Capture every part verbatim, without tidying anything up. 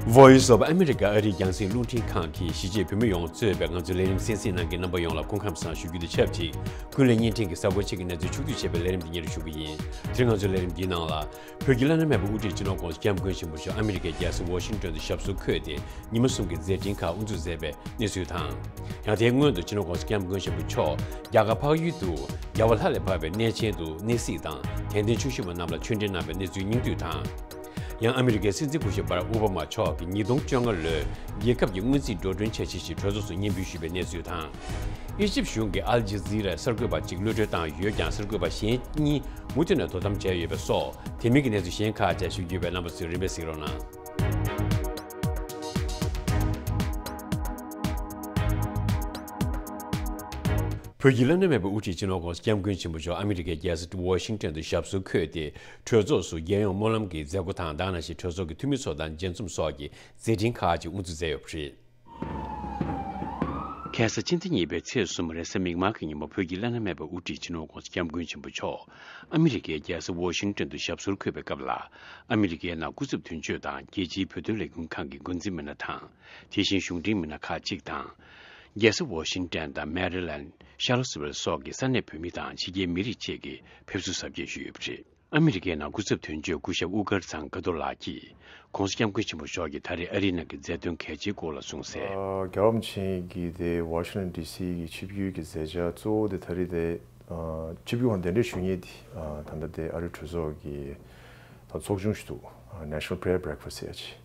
Voice of America ཨ་རིའི་རྒྱང་སྲིང་རླུང་འཕྲིན་ཁང་གིས་གཞིས་བྱེས་བོད་མི་ཡོངས་གཙོས་པའི་ང་ཚོའི་ལས་རིམ་གསན་གཟིགས་གནང་མཁན་རྣམ་པ་ཡོངས་ལ་སྐུ་ཁམས་བཟང་ཞུ་རྒྱུ་དང་ཆབས་ཅིག་ཀུན་གླེང་བརྙན་འཕྲིན་གྱི་གཟའ་འཁོར་གཅིག་གི་གནས་ཚུལ་ཕྱོགས་བསྡུས་བྱས་པའི་ལས་རིམ་འདི་སྙན་སྒྲོན་ཞུ་གི་ཡིན། དེ་རིང་ང་ཚོའི་ལས་རིམ་འདིའི་ནང་ལ། བོད་ཀྱི་བླ་ན་མེད་པའི་དབུ་ཁྲིད་སྤྱི་ནོར་༧གོང་ས་༧སྐྱབས་མགོན་ཆེན་པོ་མཆོག་ཨ་མི་རི་ཀའི་རྒྱལ་ས་ཝ་ཤིང་ཏོན་དུ་ཞབས་སོར་འཁོད་དེ་ཉི་མ་གསུམ་གྱི་མཛད་འཕྲིན་ཁག་དབུ་འཛུགས་མཛད་པའི་གནས་ཚུལ་དང་། ཡང་དེའི་སྔོན་དུ་སྤྱི་ནོར་༧གོང་ས་༧སྐྱབས་མགོན་ཆེན་པོ་མཆོག་རྒྱ་གར་འཕགས་ཡུལ་དུ་རྒྱལ་བ་ལྷ་ལས་བབས་པའི་གནས་ཆེན་དུ་གནས་གཟིགས་དང་དད་ལྡན་ཆོས་ཞུ་བ་རྣམས་ལ་ཆོས་འབྲེལ་གནང་བའི་གནས་ཚུལ་སྙིང་བསྡུས་དང་། ཡང་ཨ་མི་རི་ཀའི་སྲིད་འཛིན་སྐུ་ཞབས་བྷ་རག་ཨོ་བྷ་མ་མཆོག་གིས་ཉིས་སྟོང་བཅོ་ལྔ་ལོའི་རྒྱལ་ཁབ་ཀྱི་སྔོན་རྩིས་འགྲོ་གྲོན་འཆར་གཞི་ཞིག་གྲོས་ཚོགས་སུ་སྙན་འབུལ་ཞུས་པའི་གནས་ཚུལ་དང་། ཨི་ཇིབ་གཞུང་གིས་ཨལ་ཇི་ཛི་རའི་གསར་འགོད་པ་གཅིག་གློད་གྲོལ་བཏང་ཡོད་ཀྱང་གསར་འགོད་པ་གཞན་གཉིས་མུ་མཐུད་ནས་དོ་དམ་བྱས་ཡོད་པ་སོགས་དེ་མིན་གྱི་གནས་ཚུལ་གཞན་ཁག་བཅས་ཞུ་རྒྱུ་ཡོད་པས་རྣམ་པ་ཚོས་རིམ་པས་གཟིགས་རོགས་གནང་། བོད་ཀྱི་བླ་ན་མེད་པའི་དབུ་ཁྲིད་སྤྱི་ནོར་༧གོང་ས་༧སྐྱབས་མགོན་ཆེན་པོ་མཆོག་ཨ་མི་རི་ཀའི་རྒྱལ་ས་ཝ་ཤིང་ཏོན་དུ་ཞབས་སོར་འཁོད་དེ་གྲོས་ཚོགས་སུ་རྒྱལ་ཡོངས་སྨོན་ལམ་གྱི་མཛད་སྒོ་དང་དེ་ནང་བཞིན་གྲོས་ཚོགས་ཀྱི་འཐུས་མི་ཚོ་དང་མཇལ་འཛོམས་སོགས་ཀྱི་མཛད་འཕྲིན་ཁག་ཅིག་དབུ་འཛུགས་མཛད་ཡོད་པ་རེད། ཁ་སང་སྤྱི་ཟླ་གཉིས་པའི་ཚེས་གསུམ་རེས་གཟའ་མིག་དམར་གྱི་ཉིན་མོ་བོད་ཀྱི་བླ་ན་མེད་པའི་དབུ་ཁྲིད་སྤྱི་ནོར་༧གོང་ས་༧སྐྱབས་མགོན་ཆེན་པོ་མཆོག་ཨ་མི་རི་ཀའི་རྒྱལ་ས་ཝ་ཤིང་ཏོན་དུ་ཞབས་སོར་འཁོད་པའི་སྐབས་ལ། ཨ་མི་རི་ཀའི་ནང་སྐུ་ཚབ་དོན་གཅོད་དང་རྒྱལ་སྤྱིའི་བོད་དོན་ལས་འགུལ་ཁང་གི་འགོ་འཛིན་མི་སྣ་དང་། དེ་བཞིན་གཞུང་འབྲེལ་མི་སྣ་ཁག་ཅིག་དང་། རྒྱལ་ས་ཝ་ཤིང་ཏོན་དང་མེ་རི་ལན། ཤར་ལོ་སི་ཝེལ་སོགས་ཀྱི་ས་གནས་བོད་མི་དང་ཕྱི་རྒྱལ་མི་རིགས་བཅས་ཀྱིས་ཕེབས་བསུ་གཟབ་རྒྱས་ཞུས་ཡོད་པ་རེད། ཨ་མི་རི་ཀའི་ནང་སྐུ་ཚབ་དོན་གཅོད་སྐུ་ཞབས་དབུ་དཀར་ཚང་དགའ་རྡོར་ལགས་ཀྱིས། ༸གོང་ས་༸སྐྱབས་མགོན་ཆེན་པོ་མཆོག་གིས་ད་རེས་ཨ་རིའི་ནང་གི་མཛད་དོན་གལ་ཆེའི་སྐོར་ལ་གསུངས་གསལ། ཨ། རྒྱལ་བ་རིན་པོ་ཆེ་གིས་དེ་ཝ་ཤིང་ཏོན་ཌི་སི་གི་ཆིབས་བསྒྱུར་གྱི་མཛད་འཆར་གཙོ་བོ་དེ་ད་རེས་དེ། ཨ། ཆིབས་བསྒྱུར་ཁང་གདན་འདྲེན་ཞུ་མཁན་དེ། ཨ། ད་ལྟ་དེ་ཨ་རིའི་གྲོས་ཚོགས་ཀྱི་ད་ཚོགས་ཆུང་ཞིག་འདུག་ཨ། National Prayer Breakfast ཟེར་ཡ་ཅིག་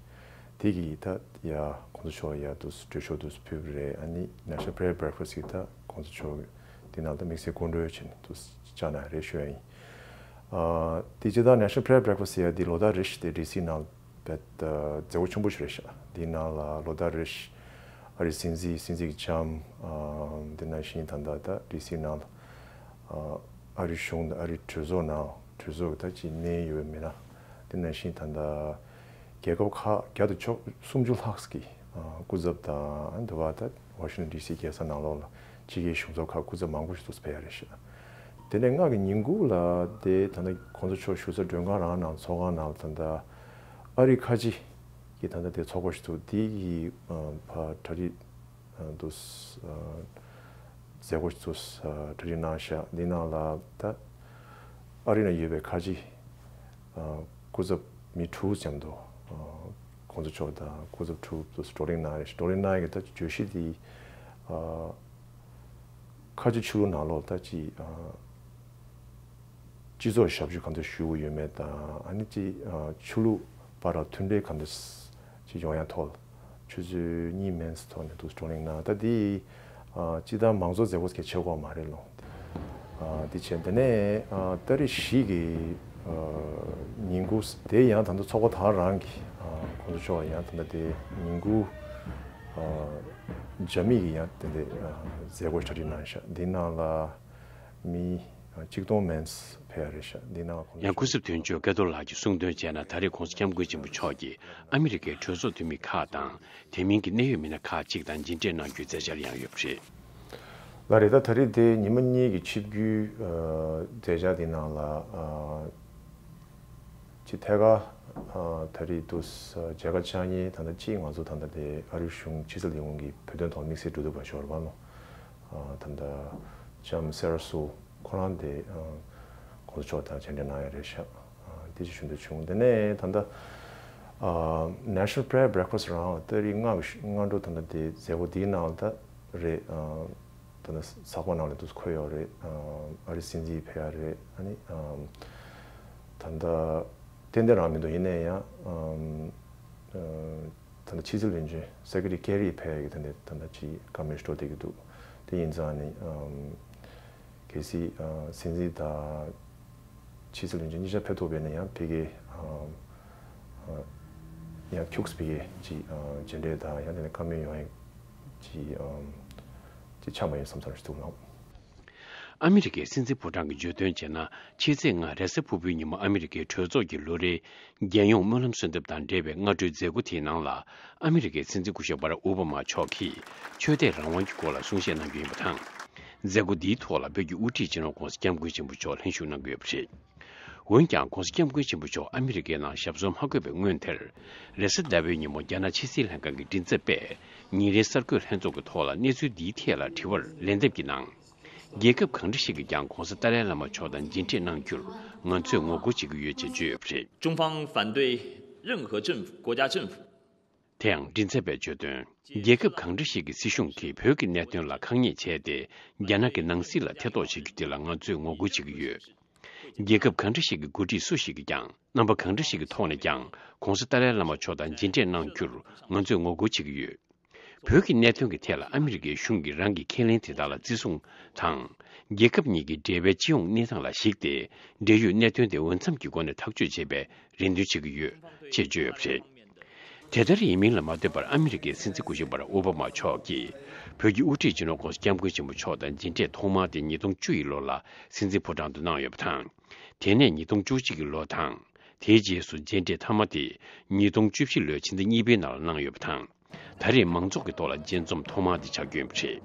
དེ་གི་ད་ཡ་༸གོང་ས་མཆོག་ཡ་དུ་གྲོས་ཆོད་དུ་ཕུལ་བ་རེད། ཨ་ནི་National Prayer Breakfast གི་ད་༸གོང་ས་མཆོག་དེ་ནང་ད་དམིགས་བསལ་སྐུ་མགྲོན་བྱས་ནས་དུ་བཅར་གནང་རེད་ཞུ་ཡ་ཡིན། ཨ། དེ་སྤྱིར་བཏང་National Prayer Breakfast ཟེར་ཡ་དེ་ལོ་ལྟར་རེ་བཞིན་དེ་ཌི་སི་ནང་བེད་མཛད་སྒོ་ཆེན་པོ་ཞིག་རེད་ཤག་དེ་ནང་ལ་ལོ་ལྟར་རེ་བཞིན་ཨ་རིའི་སྲིད་འཛིན་སྲིད་འཛིན་གྱི་ལྕམ། ཨ། དེ་ནང་བཞིན་ད་ལྟ་ད་ཌི་སི་ནང་ལ། ཨ། ཨ་རིའི་གཞུང་དང་ཨ་རིའི་གྲོས་ཚོགས་ནང་གྲོས་ཚོགས་ཀྱི་ད་ཅིག་གནད་ཡོད་མི་སྣ། དེ་ནང་བཞིན་ད་ལྟ་རྒྱལ་ཁབ་ཁག་བརྒྱ་དང་བཅུ་སུམ་ཅུ་ལྷག་གི། ཨ། སྐུ་ཚབ་དང་དེ་བ་ད་ཝ་ཤིང་ཏོན་ཌི་སི་རྒྱལ་ས་ནང་ལོགས་ལ་ཕྱི་རྒྱལ་གཞུང་ཚབ་ཁག་སྐུ་ཚབ་མང་པོ་ཞིག་ཏུ་ཕེབས་ཡ་རེད་ཤག་དེ་ནས་སྔ་གི་ཉིན་གུང་ལ་དེ་ད་ལྟ་༸གོང་ས་མཆོག་བཞུགས་ས་མགྲོན་ཁང་རང་ནང་ཚོགས་ཁང་ནང་ལ་ད་ལྟ་ཨ་རིའི་ཁ་ཆེ་གི་ད་ལྟ་དེ་ཚོགས་པ་ཞིག་ཏུ་དེ་གི། ཨ། ཕ་གྲ་སྒྲིག་ཨ། དུ། ཨ། མཛད་སྒོ་ཞིག་ཏུ། ཨ། གྲ་སྒྲིག་གནང་ཤག་འདི་ནང་ལ་ད་ཨ་རི་ནང་ཡོད་པའི་ཁ་ཆེ། ཨ། སྐུ་ཚབ་མི་དྲུག་མཉམ་དུ། ཨ། གོང་ས་མཆོག་དང་སྐུ་ཚབ་དྲུག་ཏུ་བགྲོ་གླེང་གནང་རེད། བགྲོ་གླེང་གནང་ཡག་གི་ད་བརྗོད་གཞི་འདི། ཨ། ཁ་ཆེ་ཆོས་ལུགས་ནང་ལོགས་ད་ཅི། ཨ། སྤྱི་ཚོགས་ཞབས་ཞུ་གང་འདྲ་ཞུ་དགོས་ཡོད་མེད་དང་། ཨ་ནི་ཅི། ཨ། ཆོས་ལུགས་བར་ལ་མཐུན་སྒྲིལ་གང་འདྲ་ཅི་ཡོང་ཡ་ཐོག་ཆུ་ཚོད་གཉིས་མན་ཙམ་ཐོག་ནས་འདུག་བགྲོ་གླེང་གནང་། ད་འདི། ཨ། སྤྱི་བཏང་མང་གཙོ་མཛད་སྒོ་གལ་ཆེ་གོ་མ་རེད་ལོ། ཨ། འདི་བྱས་དེ་ནས། ཨ། ཏ་རིག་བཞི་གི། ཨ། ཉིན་གུང་དེ་ཡང་ད་ལྟ་ཚོགས་པ་དག་རང་གི། ཨ། གོང་ས་མཆོག་ཡང་ད་ལྟ་དེ་ཉིན་གུང་། ཨ། རྒྱ་མི་གི་ཡང་དེ་འདྲའི། ཨ། མཛད་སྒོ་གྲ་སྒྲིག་གནང་ཤག་འདི་ནང་ལ། མི་གཅིག་སྟོང་མན་ཙམ་ཕེབས་ཡ་རེད་ཤག་འདི་ནང་ཁོང་ཡང་སྐུ་ཚབ་དོན་གཅོད་སྐལ་རྡོར་ལགས་ཀྱིས་གསུངས་དོན་བྱས་ན། ད་རེས་༸གོང་ས་༸སྐྱབས་མགོན་ཆེན་པོ་མཆོག་གིས་ཨ་མི་རི་ཀའི་གྲོས་ཚོགས་འཐུས་མི་ཁག་དང་དེ་མིན་གྱི་གནད་ཡོད་མི་སྣ་ཁག་ཅིག་དང་མཇལ་འཕྲད་གནང་རྒྱུའི་མཛད་འཆར་ཡང་ཡོད་པ་རེད། ལགས་རེད། ད་ད་རེས་དེ་ཉི་མ་གཉིས་ཀྱི་ཆིབས་བསྒྱུར། ཨ། མཛད་འཆར་འདི་ནང་ལ། ཨ། ཅིག་ཐད་ཀར། ཨ། ད་རེས་དུས། ཨ། མཇལ་ཁ་བཅར་མཁན་ད་ལྟ་གཅིག་ང་ཚོ་ད་ལྟ་དེ་ཨ་རིའི་གཞུང་ཕྱི་སྲིད་ལས་ཁུངས་ཀྱི་བོད་དོན་ཐོག་དམིགས་བསལ་འབྲེལ་མཐུད་པ་ཞོར་བ་ལོ། ཨ། ད་ལྟ་ལྕམ་སེ་ར་སུ་ཁོ་རང་དེ། ཨ། གོང་ས་མཆོག་དང་མཇལ་འཕྲད་གནང་ཡ་རེད་ཤག་ཨ། དེ་ཅིག་ཞུ་འདོད་བྱུང་། དེ་ནས་ད་ལྟ། ཨ། National Prayer Breakfast རང་ཏ་རིག་ལྔ་གི་སྔ་དྲོ་ད་ལྟ་དེ་མཛད་སྒོ་འདིའི་ནང་ད་རེད། ཨ། ད་ལྟ་ཚགས་པར་ནང་ལ་དུ་འཁོད་ཡོད་རེད། ཨ། ཨ་རི་སྲིད་འཛིན་ཕེབས་ཡ་རེད། ཨ་ནི། ཨ། ད་ལྟ་ཏན་ཏན་རང་མི་འདུག་ཡིན་ནའི་ཡང་། ཨ། ཨ། ད་ལྟ་ཕྱི་སྲིད་བློན་ཆེན་སེ་ཀེ་རེ་ཊི་ཀེ་རི་ཕེབས་ཡ་གི་ད་ལྟ་ད་ལྟ་ཅིག་བཀའ་མོལ་ཞིག་འགྲོ་བསྡད་ཀྱི་འདུག་དེ་ཡིན་ཙང་ནི། ཨ། གལ་སྲིད། ཨ། སྲིད་འཛིན་དང་ཕྱི་སྲིད་བློན་ཆེན་གཉིས་ཆ་ཕེབས་ཐུབ་པ་ཡིན་ན་ཡང་ཕ་གིའི། ཨ། ཨ། ཡང་ཁྱུག་ཙམ་ཕ་གིའི་ཅིག་ཨ། མཇལ་འཕྲད་དང་ཡང་དེ་ནས་བཀའ་མོལ་ཡོང་ཡ་ཅིག་ཨ། ཅིག་ཆགས་མ་ཡོང་བསམ་བསམ་ཞིག་འདུག་ལགས། ཨ་མི་རི་ཀའི་སྲིད་འཛིན་ཕོ་བྲང་གིས་བརྗོད་དོན་བྱས་ན། ཕྱི་ཚེས་ལྔ་རེས་གཟའ་ཕུར་བུའི་ཉིན་མོ་ཨ་མི་རི་ཀའི་གྲོས་ཚོགས་ཀྱི་ལོ་རེའི་རྒྱལ་ཡོངས་སྨོན་ལམ་གསོལ་འདེབས་དང་འབྲེལ་བའི་སྔ་དྲོའི་མཛད་སྒོ་དེའི་ནང་ལ། ཨ་མི་རི་ཀའི་སྲིད་འཛིན་སྐུ་ཞབས་བྷ་རག་ཨོ་བྷ་མ་མཆོག་གིས་ཆོས་དད་རང་དབང་གི་སྐོར་ལ་གསུང་བཤད་གནང་རྒྱུ་ཡིན་པ་དང་། མཛད་སྒོ་འདིའི་ཐོག་ལ་བོད་ཀྱི་དབུ་ཁྲིད་སྤྱི་ནོར་༸གོང་ས་༸སྐྱབས་མགོན་ཆེན་པོ་མཆོག་ལྷན་ཞུགས་གནང་གི་ཡོད་པ་རེད། འོན་ཀྱང་༧གོང་ས་༧སྐྱབས་མགོན་ཆེན་པོ་མཆོག་ཨ་མི་རི་ཀའི་ནང་ཞབས་སོར་མ་འཁོད་པའི་སྔོན་དེར། རེས་གཟའ་ཟླ་བའི་ཉིན་མོ་རྒྱ་ནག་ཕྱི་སྲིད་ལྷན་ཁང་གི་མགྲིན་ཚབ་པས་ཉིན་རེའི་གསར་འགོད་ལྷན་ཚོགས་ཀྱི་ཐོག་ལ་གནས་ཚུལ་འདིའི་ཐད་ལ་དྲི་བར་ལན་འདེབས་ཀྱི་ནང་། རྒྱལ་ཁབ་གང་འདྲ་ཞིག་གིས་ཀྱང་༧གོང་ས་ཏཱ་ལའི་བླ་མ་མཆོག་དང་མཇལ་འཕྲད་གནང་རྒྱུར་ང་ཚོས་ངོ་རྒོལ་བྱེད་ཀྱི་ཡོད་ཅེས་བརྗོད་ཡོད་པ་རེད། 中方反对任何政府、国家政府 དེ་ཡང་མགྲིན་ཚབ་པས་བརྗོད་དོན། རྒྱལ་ཁབ་གང་འདྲ་ཞིག་གི་སྲིད་གཞུང་གིས་བོད་ཀྱི་གནད་དོན་ལ་ཁག་ཉེས་བྱས་ཏེ། རྒྱ་ནག་གི་ནང་སྲིད་ལ་ཐེ་གཏོགས་བྱེད་རྒྱུ་དེ་ལ་ང་ཚོས་ངོ་རྒོལ་བྱེད་ཀྱི་ཡོད། རྒྱལ་ཁབ་གང་འདྲ་ཞིག་གི་འགོ་ཁྲིད་སུ་ཞིག་གིས་ཀྱང་རྣམ་པ་གང་འདྲ་ཞིག་གི་ཐོག་ནས་ཀྱང་༧གོང་ས་ཏཱ་ལའི་བླ་མ་མཆོག་དང་མཇལ་འཕྲད་གནང་རྒྱུར་ང་ཚོས་ངོ་རྒོལ་བྱེད་ཀྱི་ཡོད། བོད་ཀྱི་གནད་དོན་གྱི་ཐད་ལ་ཨ་མི་རི་ཀའི་གཞུང་གིས་རང་གི་ཁས་ལེན་དེ་དག་ལ་བརྩི་སྲུང་དང་། རྒྱལ་ཁབ་གཉིས་ཀྱི་འབྲེལ་བའི་སྤྱི་ཡོངས་གནས་སྟངས་ལ་གཞིགས་ཏེ། འབྲེལ་ཡོད་གནད་དོན་དེ་འོས་འཚམ་གྱི་སྒོ་ནས་ཐག་གཅོད་བྱེད་པའི་རེ་འདུན་བྱེད་ཀྱི་ཡོད་ཅེས་བརྗོད་ཡོད་པ་རེད། དེ་ལྟར་ཡིན་མིན་ལ་མ་ལྟོས་པར་ཨ་མི་རི་ཀའི་སྲིད་འཛིན་སྐུ་ཞབས་པར་ཨོ་བྷ་མ་མཆོག་གིས་བོད་ཀྱི་དབུ་ཁྲིད་སྤྱི་ནོར་༧གོང་ས་༧སྐྱབས་མགོན་ཆེན་པོ་མཆོག་དང་མཇལ་འཕྲད་ཐོག་མ་དེ་ཉིས་སྟོང་བཅུ་ཡི་ལོ་ལ་སྲིད་འཛིན་ཕོ་བྲང་དུ་གནང་ཡོད་པ་དང་། དེ་ནས་ཉིས་སྟོང་བཅུ་གཅིག་གི་ལོ་དང་། དེའི་རྗེས་སུ་མཇལ་འཕྲད་མཐའ་མ་དེ་ཉིས་སྟོང་བཅུ་བཞི་ལོའི་ཕྱི་ཟླ་གཉིས་པའི་ནང་ལ་གནང་ཡོད་པ་དང་། ད་རེས་མང་ཚོགས་ཀྱི་ཐོག་ལ་མཇལ་འཛོམས་ཐོག་མ་དེ་ཆགས་རྒྱུ་ཡིན་པ་རེད།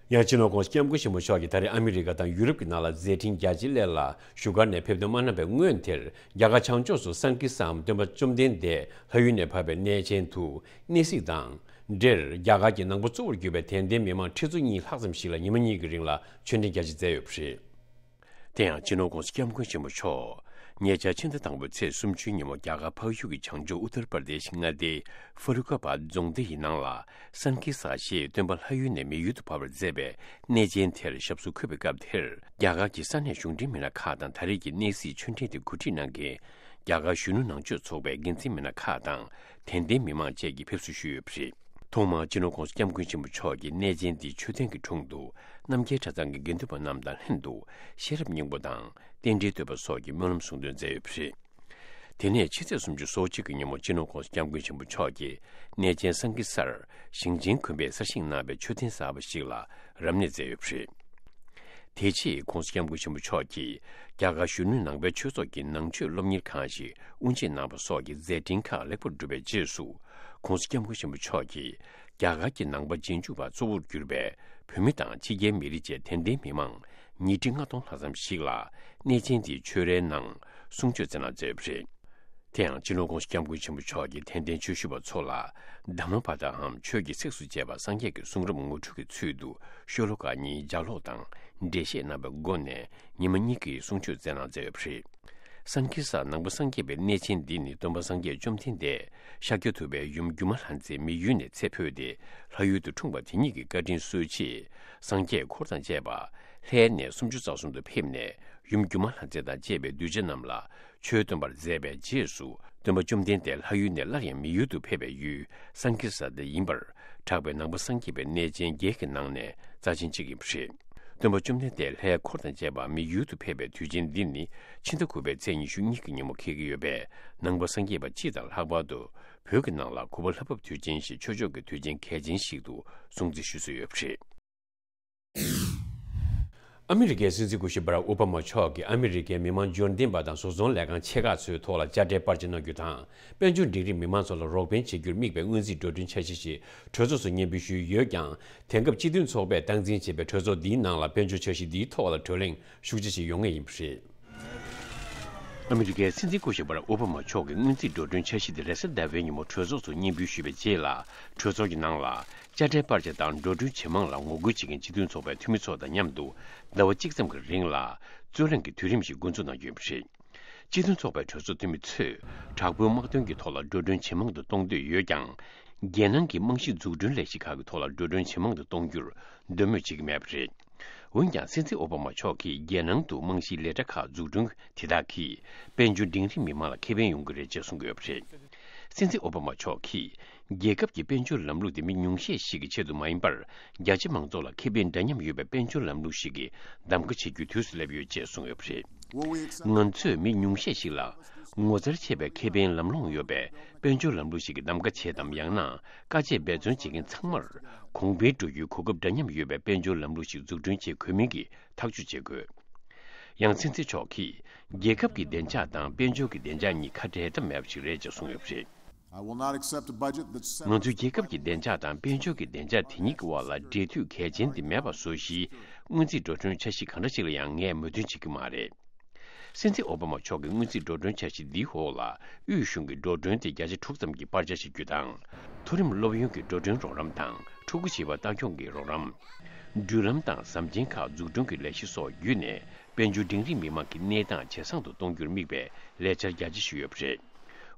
ཡང་སྤྱི་ནོར་༧གོང་ས་༧སྐྱབས་མགོན་ཆེན་པོ་མཆོག་གིས་ད་རེས་ཨ་མི་རི་ཀ་དང་ཡུ་རོབ་ཀྱི་ནང་ལ་མཛད་འཕྲིན་རྒྱ་ཆེའི་སླད་ལ་བཞུགས་སྒར་ནས་ཕེབས་དོན་མ་གནང་བའི་སྔོན་དེར། རྒྱ་གར་བྱང་ཕྱོགས་སུ་སན་ཀི་སའམ་སྟོན་པ་བཅོམ་ལྡན་འདས་ལྷ་ཡུལ་ནས་བབས་པའི་གནས་ཆེན་དུ་གནས་གཟིགས་དང་། འབྲེལ། རྒྱ་གར་གྱི་ནང་པ་གཙོ་བོར་གྱུར་པའི་དད་ལྡན་མི་མང་ཁྲི་ཚོ་གཉིས་ལྷག་ཙམ་ཞིག་ལ་ཉི་མ་གཉིས་ཀྱི་རིང་ལ་མཆོད་མཇལ་རྒྱ་ཆེ་མཛད་ཡོད་པ་རེད། དེ་ཡང་སྤྱི་ནོར་༧གོང་ས་༧སྐྱབས་མགོན་ཆེན་པོ་མཆོག་ཉེ་ཆར་ཕྱི་ཟླ་དང་པོའི་ཚེས་སུམ་ཅུའི་ཉིན་མོ་རྒྱ་གར་འཕགས་ཡུལ་གྱི་བྱང་ཕྱོགས་ཨུ་ཏར་པར་དེ་ཤི་མངའ་སྡེའི་ཧྥ་རུ་ཁ་བ་རྫོང་སྡེ་ཡི་ནང་ལ་སན་ཀི་ས་ཞེས་སྟོན་པ་ལྷ་ཡུལ་ནས་མི་ཡུལ་དུ་བབས་པར་མཛད་པའི་གནས་ཆེན་དེར་ཞབས་སོར་འཁོད་པའི་སྐབས་དེར། རྒྱ་གར་གྱི་ས་གནས་གཞུང་འབྲེལ་མི་སྣ་ཁག་དང་ད་རེས་ཀྱི་གནས་གཟིགས་མཆོད་འབྲེལ་དེ་གོ་སྒྲིག་གནང་མཁན་རྒྱ་གར་གཞོན་ནུ་ནང་ཆོས་ཚོགས་པའི་འགན་འཛིན་མི་སྣ་ཁག་དང་དད་ལྡན་མི་མང་བཅས་ཀྱིས་ཕེབས་བསུ་ཞུས་ཡོད་པ་རེད། ཐོག་མར་སྤྱི་ནོར་༧གོང་ས་༧སྐྱབས་མགོན་ཆེན་པོ་མཆོག་གིས་གནས་ཆེན་འདིའི་མཆོད་རྟེན་གྱི་དྲུང་དུ་རྣམ་རྒྱལ་གྲྭ་ཚང་གི་དགེ་འདུན་པ་རྣམས་དང་ལྷན་དུ་ཤེས་རབ་སྙིང་པོ་དང་རྟེན་འབྲེལ་བསྟོད་པ་སོགས་ཀྱི་སྨོན་ལམ་གསུང་འདོན་མཛད་ཡོད་པ་རེད། དེ་ནས་ཕྱི་ཚེས་སོ་གཅིག་གི་ཉིན་མོ་སྤྱི་ནོར་༧གོང་ས་༧སྐྱབས་མགོན་ཆེན་པོ་མཆོག་གིས་གནས་ཆེན་སན་ཀི་སར་ཞིང་ཆེན་དགོན་པས་གསར་བཞེངས་གནང་བའི་མཆོད་རྟེན་གསར་པ་ཞིག་ལ་རབ་གནས་མཛད་ཡོད་པ་རེད། དེ་རྗེས་༧གོང་ས་༧སྐྱབས་མགོན་ཆེན་པོ་མཆོག་གིས་རྒྱ་གར་གཞོན་ནུ་ནང་པའི་ཆོས་ཚོགས་ཀྱི་ནང་ཆོས་སློབ་གཉེར་ཁང་ཞིག་དབུ་འབྱེད་གནང་བ་སོགས་ཀྱི་མཛད་འཕྲིན་ཁག་ལེགས་པར་བསྒྲུབས་པའི་རྗེས་སུ། ༧གོང་ས་༧སྐྱབས་མགོན་ཆེན་པོ་མཆོག་གིས་རྒྱ་གར་གྱི་ནང་པ་རྗེས་འཇུག་པ་གཙོ་བོར་གྱུར་པའི་བོད་མི་དང་ཕྱི་རྒྱལ་མི་རིགས་བཅས་དད་ལྡན་མི་མང་ཉིས་ཁྲི་ལྔ་སྟོང་ལྷག་ཙམ་ཞིག་ལ་གནས་ཆེན་འདིའི་ཆོས་རའི་ནང་གསུང་ཆོས་སྩལ་གནང་མཛད་ཡོད་པ་རེད། དེ་ཡང་སྤྱི་ནོར་༧གོང་ས་༧སྐྱབས་མགོན་ཆེན་པོ་མཆོག་གིས་དད་ལྡན་ཆོས་ཞུ་བ་ཚོ་ལ་དྷརྨ་པ་ཏའམ་ཆོས་ཀྱི་ཚིགས་སུ་བཅད་པ་སངས་རྒྱས་ཀྱི་གསུང་རབ་ངོ་སྤྲོད་ཀྱི་ཚུལ་དུ་ཤོ་ལོ་ཀ་གཉིས་ལྗགས་ཀློག་དང་འགྲེལ་བཤད་གནང་བའི་སྒོ་ནས་ཉི་མ་གཉིས་ཀྱི་གསུང་ཆོས་སྩལ་གནང་མཛད་ཡོད་པ་རེད། སན་ཀི་ས་ནང་པ་སངས་རྒྱས་པའི་གནས་ཆེན་འདི་ནི་སྟོན་པ་སངས་རྒྱས་བཅོམ་ལྡན་འདས་ཤཱཀྱ་ཐུབ་པའི་ཡུམ་སྒྱུ་མ་ལྷ་མཛེས་མི་ཡུལ་ནས་ཚེ་འཕོས་ཏེ་ལྷ་ཡུལ་དུ་འཁྲུངས་པ་དེ་ཉིད་ཀྱི་བཀའ་དྲིན་གསོལ་ཆེད་སངས་རྒྱས་འཁོར་དང་བཅས་པ་ལྷའི་གནས་སུམ་ཅུ་རྩ་གསུམ་དུ་ཕེབས་ནས་ཡུམ་སྒྱུ་མ་ལྷ་མཛེས་དང་བཅས་པའི་གདུལ་བྱ་རྣམས་ལ་ཆོས་སྟོན་པར་མཛད་པའི་རྗེས་སུ་སྟོན་པ་བཅོམ་ལྡན་འདས་ལྷ་ཡུལ་ནས་སླར་ཡང་མི་ཡུལ་དུ་ཕེབས་པའི་ཡུལ་སན་ཀི་ས་དེ་ཡིན་པར་གྲགས་པའི་ནང་པ་སངས་རྒྱས་པའི་གནས་ཆེན་བརྒྱད་ཀྱི་ནང་ནས་རྩ་ཆེན་གཅིག་ཡིན་པ་རེད། སྟོན་པ་བཅོམ་ལྡན་འདས་ལྷའི་འཁོར་དང་བཅས་པ་མི་ཡུལ་དུ་ཕེབས་པའི་དུས་ཆེན་འདི་ནི་ཕྱི་ཟླ་དགུ་པའི་ཚེས་ཉི་ཤུ་གཉིས་ཀྱི་ཉིན་མོ་འཁེལ་གྱི་ཡོད་པས་ནང་པ་སངས་རྒྱས་པ་སྤྱི་དང་ལྷག་པར་དུ་བོད་ཀྱི་ནང་ལ་གུས་པ་ལྷ་བབས་དུས་ཆེན་ཞེས་ཆོས་ཕྱོགས་ཀྱི་དུས་ཆེན་གལ་ཆེན་ཞིག་ཏུ་སྲུང་བརྩི་ཞུ་སྲོལ་ཡོད་པ་རེད། ཨ་མི་རི་ཀའི་སྲིད་འཛིན་སྐུ་ཞབས་བྷ་རག་ཨོ་བྷ་མ་མཆོག་གིས་ཨ་མི་རི་ཀའི་མི་མང་འབྱོར་ལྡན་པ་དང་བཟོ་ཚོང་ལས་ཁང་ཆེ་ཁག་ཚོའི་ཐོག་ལ་དཔྱ་ཁྲལ་སྤར་ཆ་གནང་རྒྱུ་དང་། དཔལ་འབྱོར་འབྲིང་རིམ་མི་མང་ཚོ་ལ་རོགས་ཕན་བྱེད་རྒྱུར་དམིགས་པའི་སྔོན་རྩིས་འགྲོ་གྲོན་འཆར་གཞི་ཞིག་གྲོས་ཚོགས་སུ་སྙན་འབུལ་ཞུས་ཡོད་ཀྱང་། དེང་སྐབས་སྤྱི་མཐུན་ཚོགས་པས་སྟངས་འཛིན་བྱེད་པའི་གྲོས་ཚོགས་འདིའི་ནང་ལ་དཔལ་འབྱོར་འཆར་གཞི་འདིའི་ཐོག་ལ་གྲོས་གླེང་ཤུགས་ཆེ་ཞིག་ཡོང་ངེས་ཡིན་པ་རེད། ཨ་མི་རི་ཀའི་སྲིད་འཛིན་སྐུ་ཞབས་བྷ་རག་ཨོ་བྷ་མ་མཆོག་གིས་སྔོན་རྩིས་འགྲོ་གྲོན་འཆར་གཞི་དེ་རེས་གཟའ་ཟླ་བའི་ཉིན་མོ་གྲོས་ཚོགས་སུ་སྙན་འབུལ་ཞུས་པའི་རྗེས་ལ། གྲོས་ཚོགས་ཀྱི་ནང་ལ། དཔྱ་ཁྲལ་སྤར་ཆ་དང་འགྲོ་གྲོན་ཇེ་མང་ལ་ངོ་རྒོལ་བྱེད་མཁན་སྤྱི་མཐུན་ཚོགས་པའི་འཐུས་མི་ཚོ་དང་མཉམ་དུ་ཟླ་བ་གཅིག་ཙམ་གྱི་རིང་ལ་རྩོད་གླེང་གི་དུས་རིམ་ཞིག་འགོ་འཛུགས་གནང་རྒྱུ་ཡིན་པ་རེད། སྤྱི་མཐུན་ཚོགས་པའི་གྲོས་ཚོགས་འཐུས་མི་ཚོས་དྲག་པོའི་དམག་དོན་གྱི་ཐོག་ལ་འགྲོ་གྲོན་ཇེ་མང་དུ་གཏོང་འདོད་ཡོད་ཀྱང་། རྒྱལ་ནང་གི་རྨང་གཞི་འཛུགས་སྐྲུན་ལས་གཞི་ཁག་གི་ཐོག་ལ་འགྲོ་གྲོན་ཇེ་མང་དུ་གཏོང་རྒྱུར་འདོད་མོས་བྱེད་ཀྱི་མེད་པ་རེད། འོན་ཀྱང་སྲིད་འཛིན་ཨོ་བྷ་མ་མཆོག་གིས་རྒྱལ་ནང་དུ་རྨང་གཞིའི་ལས་གྲྭ་ཁག་འཛུགས་སྐྲུན་དེ་དག་གིས་དཔལ་འབྱོར་འབྲིང་རིམ་མི་མང་ལ་ཁེ་ཕན་ཡོང་གི་རེད་ཅེས་གསུངས་ཡོད་པ་རེད། སྲིད་འཛིན་ཨོ་བྷ་མ་མཆོག་གིས། རྒྱལ་ཁབ་ཀྱི་དཔལ་འབྱོར་ལམ་ལུགས་དེ་མི་ཉུང་ཤས་ཤིག་གི་ཆེད་དུ་མ་ཡིན་པར། རྒྱ་ཆེ་མང་ཚོགས་ལ་ཁེ་ཕན་འདྲ་མཉམ་ཡོད་པའི་དཔལ་འབྱོར་ལམ་ལུགས་ཤིག་གི་གདམ་ག་བྱེད་རྒྱུའི་དུས་སུ་སླེབས་ཡོད་ཅེས་གསུངས་ཡོད་པ་རེད། ང་ཚོས་མི་ཉུང་ཤས་ཤིག་ལ་ངོ་མཚར་ཆེ་བའི་ཁེ་ཕན་ལམ་ལྷོང་ཡོད་པའི་དཔལ་འབྱོར་ལམ་ལུགས་ཤིག་གི་གདམ་ག་བྱེད་དམ། ཡང་ན་དཀའ་སྤྱད་འབད་བརྩོན་བྱེད་མཁན་ཚང་མར་གོང་འཕེལ་འགྲོ་རྒྱུའི་གོ་སྐབས་འདྲ་མཉམ་ཡོད་པའི་དཔལ་འབྱོར་ལམ་ལུགས་ཤིག་འཛུགས་སྐྲུན་བྱེད་དགོས་མིན་གྱི་ཐག་གཅོད་བྱེད་དགོས། ཡང་སྲིད་འཛིན་མཆོག་གིས་རྒྱལ་ཁབ་ཀྱི་བདེ་འཇགས་དང་དཔལ་འབྱོར་གྱི་བདེ་འཇགས་གཉིས་ཁ་བྲལ་ཐབས་མེད་པ་ཞིག་རེད་ཅེས་གསུངས་ཡོད་པ་རེད། I will not accept a budget that severs ང་ཚོའི་རྒྱལ་ཁབ་ཀྱི་བདེ་འཇགས་དང་དཔལ་འབྱོར་གྱི་བདེ་འཇགས་དེ་གཉིས་ཀྱི་དབར་ལ་འབྲེལ་མཐུད་གལ་ཆེན་དེ་མེད་པ་བཟོ་གཞིའི་སྔོན་རྩིས་འགྲོ་གྲོན་འཆར་གཞི་གང་འདྲ་ཞིག་ལ་ཡང་ངས་མོས་མཐུན་བྱེད་ཀྱི་མ་རེད། སྲིད་འཛིན་ཨོ་བྷ་མ་མཆོག་གི་སྔོན་རྩིས་འགྲོ་གྲོན་འཆར་གཞི་འདིའི་འོག་ལ་དབུས་གཞུང་གི་འགྲོ་གྲོན་དེ་བརྒྱ་ཆ་དྲུག་ཙམ་གྱི་སྤར་ཆ་བྱེད་རྒྱུ་དང་། མཐོ་རིམ་སློབ་ཡོན་གྱི་འགྲོ་གྲོན་རོགས་རམ་དང་ཕྲུ་གུ་བྱིས་པ་ལྟ་སྐྱོང་གི་རོགས་རམ། འགྲུལ་ལམ་དང་ཟམ་ཆེན་ཁག་འཛུགས་སྐྲུན་གྱི་ལས་གཞི་སོགས་བརྒྱུད་ནས་དཔལ་འབྱོར་འབྲིང་རིམ་མི་མང་གི་གནས་སྟངས་ཇེ་བཟང་དུ་གཏོང་རྒྱུར་དམིགས་པའི་ལས་འཆར་རྒྱ་ཆེ་ཞིག་ཡོད་པ་རེད།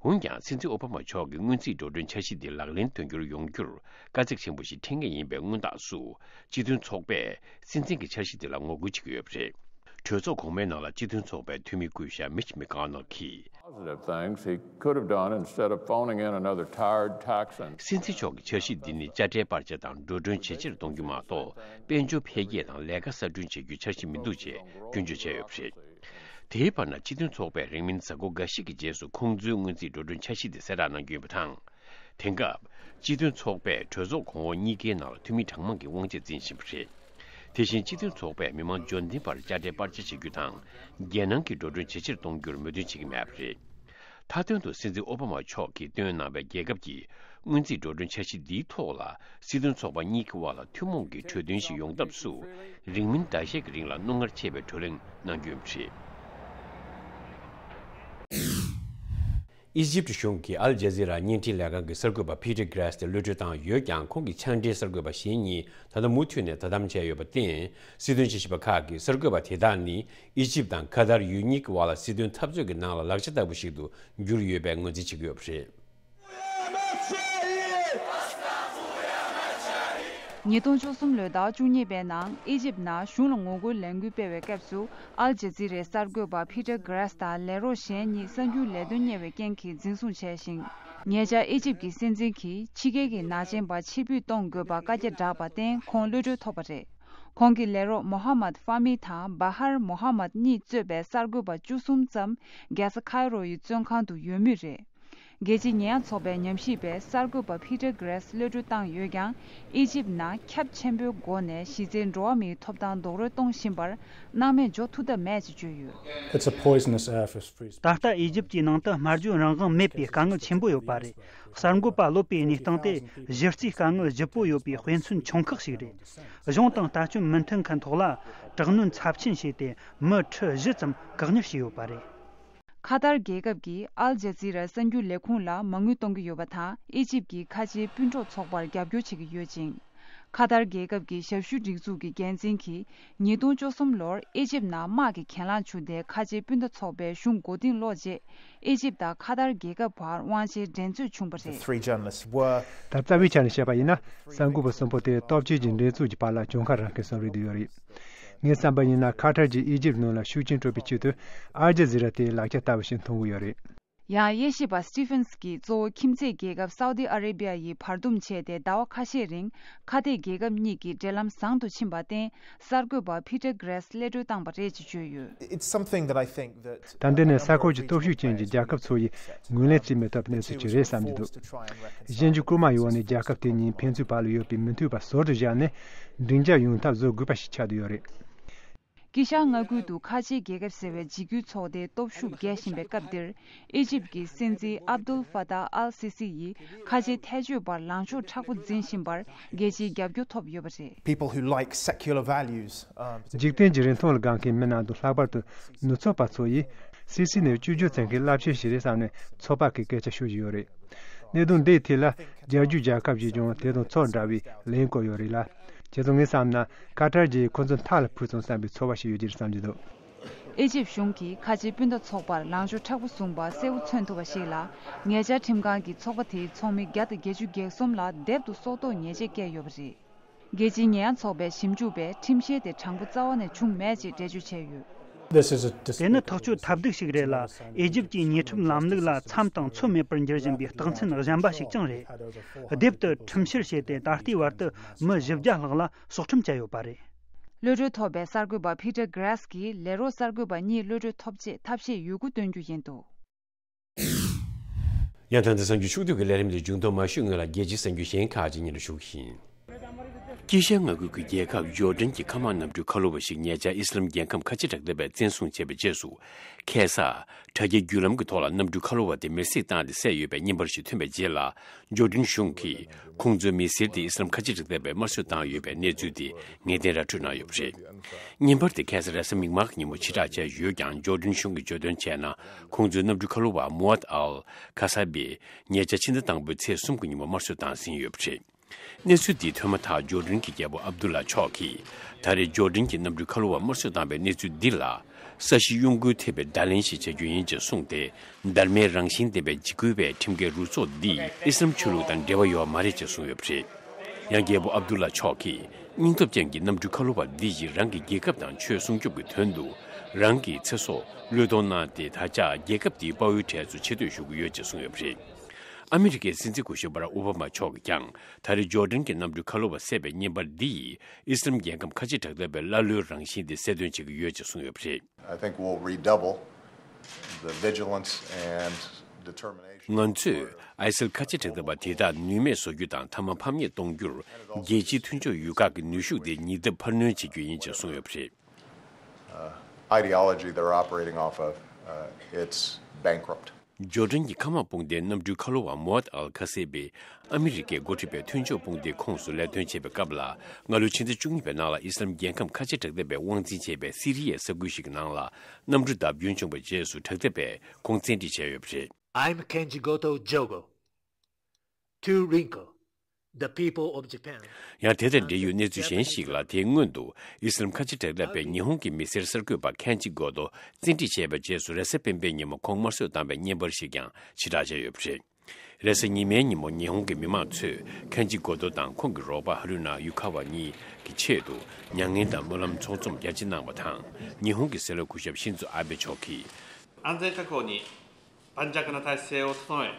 འོན་ཀྱང་སྲིད་འཛིན་ཨོ་བྷ་མ་མཆོག་གི་སྔོན་རྩིས་འགྲོ་གྲོན་འཆར་གཞི་འདི་ལག་ལེན་དོན་འཁྱོལ་ཡོང་རྒྱུར་དཀའ་ཚེགས་ཆེན་པོ་ཞིག་འཕྲད་ངེས་ཡིན་པའི་མངོན་རྟགས་སུ། སྤྱི་མཐུན་ཚོགས་པས་སྲིད་འཛིན་གྱི་འཆར་གཞི་འདི་ལ་ངོ་རྒོལ་བྱེད་ཀྱི་ཡོད་པ་རེད། གྲོས་ཚོགས་གོང་མའི་ནང་ལ་སྤྱི་མཐུན་ཚོགས་པའི་འཐུས་མི་སྐུ་ཞབས་Mitch McConnell་གྱིས། Positive things he could have done instead of phoning in another tired tax and སྲིད་འཛིན་མཆོག་གི་འཆར་གཞི་འདི་ནི་དཔྱ་ཁྲལ་སྤར་ཆ་དང་འགྲོ་གྲོན་ཇེ་ཆེར་གཏོང་རྒྱུ་མ་གཏོགས། དཔལ་འབྱོར་འཕེལ་རྒྱས་དང་ལས་ཀ་གསར་སྐྲུན་བྱེད་རྒྱུའི་འཆར་གཞི་མི་འདུག་ཅེས་སྐྱོན་བརྗོད་བྱས་ཡོད་པ་རེད། དེའི་བར་ན་སྤྱི་མཐུན་ཚོགས་པས་རིང་མིན་གཟའ་འཁོར་འགའ་ཞིག་གི་རྗེས་སུ་ཁོང་ཚོའི་སྔོན་རྩིས་འགྲོ་གྲོན་འཆར་གཞི་དེ་གསལ་བསྒྲགས་གནང་རྒྱུ་ཡིན་པ་དང་། དེང་སྐབས། སྤྱི་མཐུན་ཚོགས་པས་གྲོས་ཚོགས་གོང་འོག་གཉིས་ཀའི་ནང་ལ་འཐུས་མི་གྲངས་མང་གི་དབང་ཆ་འཛིན་བཞིན་པ་རེད། དེ་བཞིན་སྤྱི་མཐུན་ཚོགས་པས་མི་མང་འབྱོར་ལྡན་བར་དཔྱ་ཁྲལ་སྤར་ཆ་བྱེད་རྒྱུ་དང་། རྒྱལ་ནང་གི་འགྲོ་གྲོན་ཇེ་ཆེར་གཏོང་རྒྱུར་མོས་མཐུན་བྱེད་ཀྱི་མེད་པ་རེད། མཐའ་དོན་དུ་སྲིད་འཛིན་ཨོ་བྷ་མ་མཆོག་གིས་བཏོན་གནང་བའི་རྒྱལ་ཁབ་ཀྱི་སྔོན་རྩིས་འགྲོ་གྲོན་འཆར་གཞི་འདིའི་ཐོག་ལ་སྲིད་དོན་ཚོགས་པ་གཉིས་ཀྱི་དབར་ལ་ཐུན་མོང་གི་གྲོས་མཐུན་ཞིག་ཡོང་ཐབས་སུ་རིང་མིན་ཟླ་ཤས་ཀྱི་རིང་ལ་རྣོ་ངར་ཆེ་བའི་བགྲོ་གླེང་གནང་རྒྱུ་ཡིན་པ་རེད། ཨི་ཇིབ་གཞུང་གིས་ཨལ་ཇ་ཛི་ར་བརྙན་འཕྲིན་ལས་ཁང་གི་གསར་འགོད་པ་Peter Grass་དེ་གློད་གྲོལ་བཏང་ཡོད་ཀྱང་། ཁོང་གི་ཕྱག་འབྲེལ་གསར་འགོད་པ་གཞན་གཉིས་ད་ལྟ་མུ་མཐུད་ནས་དོ་དམ་བྱས་ཡོད་པར་བརྟེན། སྲིད་དོན་དཔྱད་ཞིབ་པ་ཁག་གིས་གསར་འགོད་པ་དེ་དག་ནི་ཨི་ཇིབ་དང་ཁ་ཐར་ཡུལ་གཉིས་ཀྱི་དབར་ལ་སྲིད་དོན་འཐབ་རྩོད་ཀྱི་ནང་ལ་ལག་ཆ་ལྟ་བུ་ཞིག་ཏུ་གྱུར་ཡོད་པའི་ངོས་འཛིན་བྱེད་ཀྱི་ཡོད་པ་རེད། ཉིས་སྟོང་བཅུ་གསུམ་ལོའི་ཟླ་བ་བཅུ་གཉིས་པའི་ནང་ཨི་ཇིབ་ནང་གཞུང་ལ་ངོ་རྒོལ་ལས་འགུལ་སྤེལ་བའི་སྐབས་སུ། ཨལ་ཇ་ཛི་རའི་གསར་འགོད་པ་Peter Grass་དང་ལས་རོགས་གཞན་གཉིས་གསར་འགྱུར་ལས་དོན་གཉེར་བའི་རྐྱེན་གྱིས་འཛིན་བཟུང་བྱས་ཤིང་། ཉེ་ཆར་ཨི་ཇིབ་ཀྱི་སྲིད་འཛིན་གྱིས་ཕྱི་རྒྱལ་གྱི་ནག་ཅན་པ་ཕྱིར་འབུད་གཏོང་དགོས་པ་བཀའ་རྒྱ་བསྒྲགས་པར་བརྟེན། ཁོང་གློད་གྲོལ་ཐོབ་པ་རེད། ཁོང་གི་ལས་རོགས་Mohammad Fahmy་དང་Baher Mohammad་གཉིས་གཙོས་པའི་གསར་འགོད་པ་བཅུ་གསུམ་ཙམ་རྒྱལ་ས་ཁའི་རོ་ཡི་བཙོན་ཁང་དུ་ཡོད་མུས་རེད། རྒྱལ་སྤྱིའི་ཉེས་ཡངས་ཚོགས་པའི་ཉམས་ཞིབ་པས་གསར་འགོད་པ་Peter Grass་གློད་གྲོལ་བཏང་ཡོད་ཀྱང་། ཨི་ཇིབ་ནང་ཁྱབ་ཆེན་པོའི་སྒོ་ནས་གཞི་རྩའི་འགྲོ་བ་མིའི་ཐོབ་ཐང་རྡོག་རོལ་གཏོང་བཞིན་པར་སྣང་མེད་འཇོག་ཐུབ་ཐབས་མེད་ཅེས་བརྗོད་ཡོད། It's a poisonous air for free speech. ད་ལྟ་ཨི་ཇིབ་ཀྱི་ནང་དུ་སྨྲ་བརྗོད་རང་དབང་མེད་པའི་དཀའ་ངལ་ཆེན་པོ་ཡོད་པ་རེད། གསར་འགོད་པ་གློད་པའི་གནས་སྟངས་དེ་གཞི་རྩའི་དཀའ་ངལ་ལྗིད་པོ་ཡོད་པའི་དཔེ་མཚོན་ཆུང་ཁག་ཞིག་རེད། གཞུང་དང་ལྟ་སྐྱོན་མི་མཐུན་མཁན་ཐོག་ལ་དྲག་གནོན་ཚབས་ཆེན་བྱས་ཏེ་མི་ཁྲི་བཞི་ཙམ་བཀག་ཉར་བྱས་ཡོད་པ་རེད། ཁ་ཐར་རྒྱལ་ཁབ་ཀྱིས་ཨལ་ཇ་ཛི་ར་གསར་འགྱུར་ལས་ཁུངས་ལ་མ་དངུལ་གཏོང་གི་ཡོད་པ་དང་། ཨི་ཇིབ་ཀྱི་ཁ་ཆེའི་སྤུན་གྲོགས་ཚོགས་པར་རྒྱབ་སྐྱོར་བྱེད་ཀྱི་ཡོད་ཅིང་། ཁ་ཐར་རྒྱལ་ཁབ་ཀྱི་ཞབས་ཞུ་སྒྲིག་འཛུགས་ཀྱི་འགན་འཛིན་གྱིས་ཉིས་སྟོང་བཅུ་གསུམ་ལོར་ཨི་ཇིབ་ནང་དམག་གི་གྱེན་ལངས་བྱུང་སྟེ། ཁ་ཆེའི་སྤུན་ཟླ་ཚོགས་པའི་གཞུང་མགོ་རྟིང་སློག་རྗེས། ཨི་ཇིབ་དང་ཁ་ཐར་རྒྱལ་ཁབ་བར་དབང་ཆའི་འགྲན་རྩོད་བྱུང་བ་རེད། Three journalists were ད་རྩ་བའི་ཆ་ནས་བཤད་པ་ཡིན་ན། གསར་འགོད་པ་གསུམ་པོ་དེ་སྟོབས་ཆེན་གྱི་འགྲན་རྩོད་ཀྱི་བར་ལ་གྱོང་ཁ་རག་མཁན་གསུམ་རེད་འདུག་ཡོད་རེད། ངའི་བསམ་པ་ཡིན་ན། ཁ་ཐར་གྱིས་ཨི་ཇིབ་ནང་ལ་ཤུགས་རྐྱེན་སྤྲོད་པའི་ཆེད་དུ་ཨལ་ཇ་ཛི་ར་དེ་ལག་ཆ་ལྟ་བུ་ཞིག་མཐོང་གི་ཡོད་རེད། ཡང་དབྱེ་ཞིབ་པ་Stephens་གྱིས་གཙོ་བོ་ཁྱིམ་མཚེས་རྒྱལ་ཁབ་Saudi Arabia་ཡིས་བར་འདུམ་བྱས་ཏེ། ཟླ་བ་ཁ་ཤས་རིང་ཁ་གཏད་རྒྱལ་ཁབ་གཉིས་ཀྱི་འབྲེལ་ལམ་བཟང་དུ་ཕྱིན་པར་བརྟེན། གསར་འགོད་པ་Peter Grass་གློད་གྲོལ་བཏང་བ་རེད་ཅེས་བརྗོད་ཡོད། It's something that I think that ད་འདི་ནི་ས་ཁུལ་གྱི་སྟོབས་ཤུགས་ཅན་གྱི་རྒྱལ་ཁབ་ཚོ་ཡིས་ངོས་ལེན་བྱེད་མི་ཐུབ་གནས་ཚུལ་ཅིག་རེད་བསམ་གྱི་འདུག་གཞན་གྱི་རྐུ་མ་ཡོང་ནས་རྒྱལ་ཁབ་དེ་གཉིས་ཕན་ཚུན་བར་ལ་ཡོད་པའི་མི་མཐུན་པ་ཟུར་དུ་བཞག་ནས། འགྲིག་འཇགས་ཡོང་ཐབས་བཟོ་དགོས་པ་ཞིག་ཆགས་བསྡད་ཡོད་རེད། དཀྱིལ་ཤར་མངའ་ཁུལ་དུ་ཁ་ཆེའི་རྒྱལ་ཁབ་ཟེར་བའི་འཇིགས་སྐུལ་ཚོགས་དེའི་སྟོབས་ཤུགས་རྒྱས་བཞིན་པའི་སྐབས་འདིར། ཨི་ཇིབ་ཀྱི་སྲིད་འཛིན་Abdel Fattah al-Sisi་ཡིས་ཁ་ཆེའི་ཐལ་སྤྱོད་པར་ལངས་ཕྱོགས་མཁྲེགས་པོ་འཛིན་བཞིན་པར་རྒྱལ་སྤྱིའི་རྒྱབ་སྐྱོར་ཐོབ་ཡོད་པ་རེད། People who like secular values, um, འཇིག་རྟེན་གྱི་རིན་ཐང་ལ་དགའ་མཁན་མི་ནང་དུ། ལྷག་པར་དུ་ནུབ་ཕྱོགས་པ་ཚོ་ཡིས་སི་སི་ནི་བཅོས་བསྒྱུར་བྱེད་མཁན་རླབས་ཆེན་ཞིག་རེད་བསམ་ནས་ཚོད་དཔག་གི་སྐད་ཆ་ཤོད་ཀྱི་ཡོད་རེད། གནད་དོན་འདིའི་ཐད་ལ་རྒྱལ་བརྒྱུད་རྒྱལ་ཁབ་ཀྱིས་ཀྱང་དེ་དང་ཚོད་འདྲ་བའི་ལན་བསྐོར་ཡོད་རེད་ལ། བྱས་ཙང་ངས་བསམ་ན། ཁ་ཐར་གྱིས་ཁོ་ཚོ་མཐའ་ལ་ཕུད་སོང་བསམ་པའི་ཚོར་བ་ཞིག་ཡོད་ཀྱི་རེད་བསམ་གྱི་འདུག་ཨི་ཇིབ་གཞུང་གིས་ཁ་ཆེའི་སྤུན་ཟླ་ཚོགས་པར་ལངས་ཕྱོགས་མཁྲེགས་པོ་བཟུང་བ་གསལ་པོ་མཚོན་ཐུབ་པ་ཞིག་ལ། ཉེ་ཆར་ཁྲིམས་ཁང་གིས་ཚོགས་པ་དེའི་ཚོགས་མི་བརྒྱ་དང་བརྒྱད་ཅུ་གྱ་གསུམ་ལ་སྡེབ་ཏུ་སྲོག་ཐོག་ཉེས་ཆད་བཀལ་ཡོད་པ་རེད། རྒྱལ་སྤྱིའི་ཉེས་ཡངས་ཚོགས་པའི་ཞིབ་འཇུག་པས་ཁྲིམས་གཞི་དེ་དྲང་པོ་རྩ་བ་ནས་བྱུང་མེད་ཅེས་འགྲེལ་བརྗོད་བྱས་ཡོད། This is a dis- དེ་ནི་ཐག་གཅོད་ཐབས་སྡུག་ཞིག་རེད་ལ། ཨི་ཇིབ་ཀྱི་ཉེས་ཁྲིམས་ལམ་ལུགས་ལ་མཚམས་དང་ཚོད་མེད་པར་འགྱུར་བཞིན་པའི་རྟགས་མཚན་གཞན་པ་ཞིག་ཀྱང་རེད། སྡེབ་ཏུ་ཁྲིམས་བཤེར་བྱས་ཏེ། ད་ལྟའི་བར་དུ་མི་བཞི་བརྒྱ་ལྷག་ལ་སྲོག་ཁྲིམས་བཅད་ཡོད་པ་རེད། གློད་གྲོལ་ཐོབ་པའི་གསར་འགོད་པ་Peter Grass་གྱི་ལས་རོགས་གསར་འགོད་པ་གཉིས་གློད་གྲོལ་ཐོབ་རྗེས་ཐབས་ཤེས་ཡོད་རྒུ་སྟོན་རྒྱུ་ཡིན་འདུག་ཡང་ད་ལྟ་གསར་འགྱུར་ཕྱོགས་བསྡུས་ཀྱི་ལས་རིམ་དེ་མཇུག་བསྡོམས་མ་ཞུས་སྔོན་ལ། རྒྱལ་སྤྱིའི་གསར་འགྱུར་གཞན་ཁག་ཅིག་སྙན་སྒྲོན་ཞུ་གི་ཡིན། དཀྱིལ་ཤར་མངའ་ཁུལ་གྱི་རྒྱལ་ཁབ་ཇོར་ཌན་གྱི་མཁའ་དམག་གནམ་གྲུའི་ཁ་ལོ་བ་ཞིག་ཉེ་ཆར་ཨི་སི་ལམ་རྒྱལ་ཁམས་ཁ་ཆེ་དྲག་འཐབ་པས་བཙན་བཟུང་བྱས་པའི་རྗེས་སུ། ཁ་སང་། དྲ་རྒྱའི་བརྒྱུད་ལམ་གྱི་ཐོག་ལ་གནམ་གྲུའི་ཁ་ལོ་བ་དེ་མེར་སྲེག་བཏང་སྟེ་བསད་ཡོད་པའི་བརྙན་པར་ཞིག་ཐོན་པའི་རྗེས་ལ། ཇོར་ཌན་གཞུང་གིས་ཁོང་ཚོའི་མི་སེར་དེ་ཨི་སི་ལམ་ཁ་ཆེ་དྲག་འཐབ་པས་དམར་གསོད་བཏང་ཡོད་པའི་གནས་ཚུལ་དེ་ངེས་གཏན་ར་སྤྲོད་གནང་ཡོད་པ་རེད། བརྙན་པར་དེ་ཁ་སང་རེས་གཟའ་མིག་དམར་གྱི་ཉིན་མོ་ཕྱིར་བསྒྲགས་བྱས་ཡོད་ཀྱང་ཇོར་ཌན་གཞུང་གིས་བརྗོད་དོན་བྱས་ན། ཁོང་ཚོའི་གནམ་གྲུའི་ཁ་ལོ་བ་མུ་ཨད་ཨལ་ཁ་ས་བེ་ཉེ་ཆར་ཕྱི་ཟླ་དང་པོའི་ཚེས་གསུམ་གྱི་ཉིན་མོ་དམར་གསོད་བཏང་ཟིན་ཡོད་པ་རེད། གནས་ཚུལ་འདི་ཐོན་མ་ཐག་ཇོར་ཌན་གྱི་རྒྱལ་པོ་ཨབ་དུ་ལ་མཆོག་གིས་ད་རེས་ཇོར་ཌན་གྱི་གནམ་གྲུའི་ཁ་ལོ་བ་དམར་གསོད་བཏང་བའི་གནས་ཚུལ་འདི་ལ། ས་གཞི་གཡོ་འགུལ་ཐེབས་པའི་བརྡ་ལན་ཞིག་བྱ་རྒྱུ་ཡིན་ཅེས་གསུངས་ཏེ། འདར་མའི་རང་བཞིན་ལྡན་པའི་འཇིགས་སྐུལ་བའི་ཁྲིམས་འགལ་རུ་ཚོགས་འདིས་ཨི་སི་ལམ་ཆོས་ལུགས་དང་འབྲེལ་བ་ཡོད་མ་རེད་ཅེས་གསུངས་ཡོད་པ་རེད། ཡང་རྒྱལ་པོ་ཨབ་དུ་ལ་མཆོག་གིས་སྙིང་སྟོབས་ཅན་གྱི་གནམ་གྲུའི་ཁ་ལོ་བ་འདི་ཡིས་རང་གི་རྒྱལ་ཁབ་དང་ཆོས་སྲུང་སྐྱོབ་ཀྱི་དོན་དུ་རང་གི་ཚེ་སྲོག་བློས་གཏོང་གནང་སྟེ། ད་ཆ་རྒྱལ་ཁབ་འདིའི་དཔའ་བོའི་གྲས་སུ་ཆེ་བསྟོད་ཞུ་གི་ཡོད་ཅེས་གསུངས་ཡོད་པ་རེད། ཨ་མི་རི་ཀའི་སྲིད་འཛིན་སྐུ་ཞབས་བྷ་རག་ཨོ་བྷ་མ་མཆོག་གིས་ཀྱང་ད་རེས་ཇོར་ཌན་གྱི་གནམ་གྲུའི་ཁ་ལོ་བ་བསད་པའི་བརྙན་པར་འདི་ཡིས་ཨི་སི་ལམ་རྒྱལ་ཁམས་ཁ་ཆེ་དྲག་འཐབ་པའི་ཀླ་ཀློའི་རང་བཞིན་དེ་གསལ་སྟོན་བྱེད་ཀྱི་ཡོད་ཅེས་གསུངས་ཡོད་པ་རེད། I think we'll redouble the vigilance and determination. ང་ཚོས་ཨའི་སི་ལ་ཁ་ཆེ་དྲག་འཐབ་པ་དེ་དག་ནུས་མེད་བཟོ་རྒྱུ་དང་། མཐའ་མ་ཕམ་ཉེས་གཏོང་རྒྱུར་རྒྱལ་སྤྱིའི་མཐུན་ཕྱོགས་ཡུལ་ཁག་གི་ནུས་ཤུགས་དེ་ཉིས་ལྡབ་འཕར་སྣོན་བྱེད་རྒྱུ་ཡིན་ཅེས་གསུངས་ཡོད་པ་རེད། Ideology they're operating off of, uh, it's bankrupt. ཇོར་ཌན་གྱི་མཁའ་དམག་དཔུང་སྡེའི་གནམ་གྲུའི་ཁ་ལོ་བ་མོ་ཨད་ཨལ་ཁ་སེ་བས་ཨ་མི་རི་ཀས་འགོ་ཁྲིད་པའི་མཐུན་ཕྱོགས་དཔུང་སྡེའི་ཁོངས་སུ་ལས་དོན་བྱེད་པའི་སྐབས་ལ། སྔ་ལོའི་ཕྱི་ཟླ་བཅུ་གཉིས་པའི་ནང་ལ་ཨི་སི་ལམ་རྒྱལ་ཁམས་ཁ་ཆེ་དྲག་འཐབ་པས་དབང་འཛིན་བྱས་པའི་སི་རི་ཡའི་ས་ཁུལ་ཞིག་གི་ནང་ལ་གནམ་གྲུ་བརྡབ་སྐྱོན་བྱུང་བའི་རྗེས་སུ། དྲག་འཐབ་པས་ཁོང་བཙན་ཁྲིད་བྱས་ཡོད་པ་རེད། I'm Kenji Goto Jogo. To Rinko, the people of Japan. ཡང་དེ་དང་འབྲེལ་ཡོད་གནས་ཚུལ་གཞན་ཞིག་ལ། དེའི་སྔོན་དུ་ཨི་སི་ལམ་ཁ་ཆེ་དྲག་འཐབ་པས་ཉི་ཧོང་གི་མི་སེར་གསར་འགོད་པ་ཁན་ཅི་གོ་ཏོ་བཙན་ཁྲིད་བྱས་པའི་རྗེས་སུ། རེས་གཟའ་སྤེན་པའི་ཉིན་མོ་ཁོང་དམར་གསོད་བཏང་བའི་བརྙན་པར་ཞིག་ཀྱང་ཕྱིར་བསྒྲགས་བྱས་ཡོད་པ་རེད། རེས་གཟའ་ཉི་མའི་ཉིན་མོ་ཉི་ཧོང་གི་མི་མང་ཚོས་ཁན་ཅི་གོ་ཏོ་དང་ཁོང་གི་རོགས་པ་ཧ་རུ་ན་ཡུ་ཁ་ཝ་གཉིས་ཀྱི་ཆེད་དུ་མྱ་ངན་དང་སྨོན་ལམ་ཚོགས་འཛོམས་རྒྱ་ཆེ་གནང་བ་དང་། ཉི་ཧོང་གི་སྲིད་བློན་སྐུ་ཞབས་ཤིན་ཛོ་ཨ་བྷེ་མཆོག་གིས། 安全確保に盤石な体制を整え、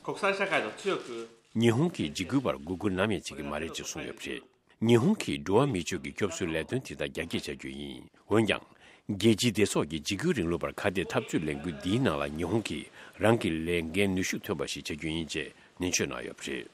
国際社会と強く ཉི་ཧོང་གིས་འཇིགས་སྐུལ་བར་མགོ་སྒུར་ནམ་ཡང་བྱེད་ཀྱི་མ་རེད་ཅེས་གསུངས་ཡོད་པ་རེད། ཉི་ཧོང་གིས་འགྲོ་བ་མིའི་ཆོས་ཀྱི་སྐྱོབ་གསོའི་ལས་དོན་དེ་དག་རྒྱ་སྐྱེད་བྱ་རྒྱུ་ཡིན། འོན་ཀྱང་། རྒྱལ་སྤྱིའི་བདེ་སྲུང་གི་འཇིགས་སྐུལ་རིང་ལུགས་པར་ཁ་གཏད་འཐབ་རྩོད་ལས་འགུལ་འདིའི་ནང་ལ་ཉི་ཧོང་གིས་རང་གི་ལས་འགན་ནུས་ཤུགས་ཐོན་པ་ཞིག་བྱ་རྒྱུ་ཡིན་ཅེས་ནན་བརྗོད་གནང་ཡོད་པ་རེད།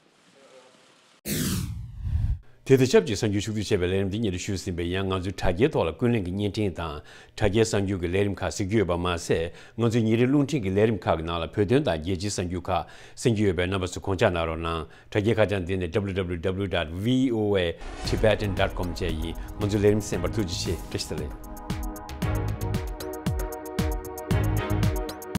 དེ་དང་ཆབས་ཅིག་གསར་འགྱུར་ཕྱོགས་བསྡུས་བྱས་པའི་ལས་རིམ་འདི་སྙན་སྒྲོན་ཞུས་ཟིན་པས། ཡང་ང་ཚོའི་དྲ་རྒྱའི་ཐོག་ལ་ཀུན་གླེང་གི་བརྙན་འཕྲིན་དང་དྲ་རྒྱའི་གསར་འགྱུར་གྱི་ལས་རིམ་ཁག་གཟིགས་རྒྱུ་ཡོད་པ་མ་ཟད། ང་ཚོའི་ཉིན་རེའི་རླུང་འཕྲིན་གྱི་ལས་རིམ་ཁག་གི་ནང་ལ་བོད་དོན་དང་རྒྱལ་སྤྱིའི་གསར་འགྱུར་ཁག་གསན་རྒྱུ་ཡོད་པས། རྣམ་པ་ཚོས་དགོངས་འཇགས་གནང་རོགས་གནང་། དྲ་རྒྱའི་ཁ་བྱང་འདི་ནི་www dot voatibetan dot com བཅས་ཡིན། ང་ཚོའི་ལས་རིམ་གསན་པར་ཐུགས་རྗེ་ཆེ། བཀྲ་ཤིས་བདེ་ལེགས།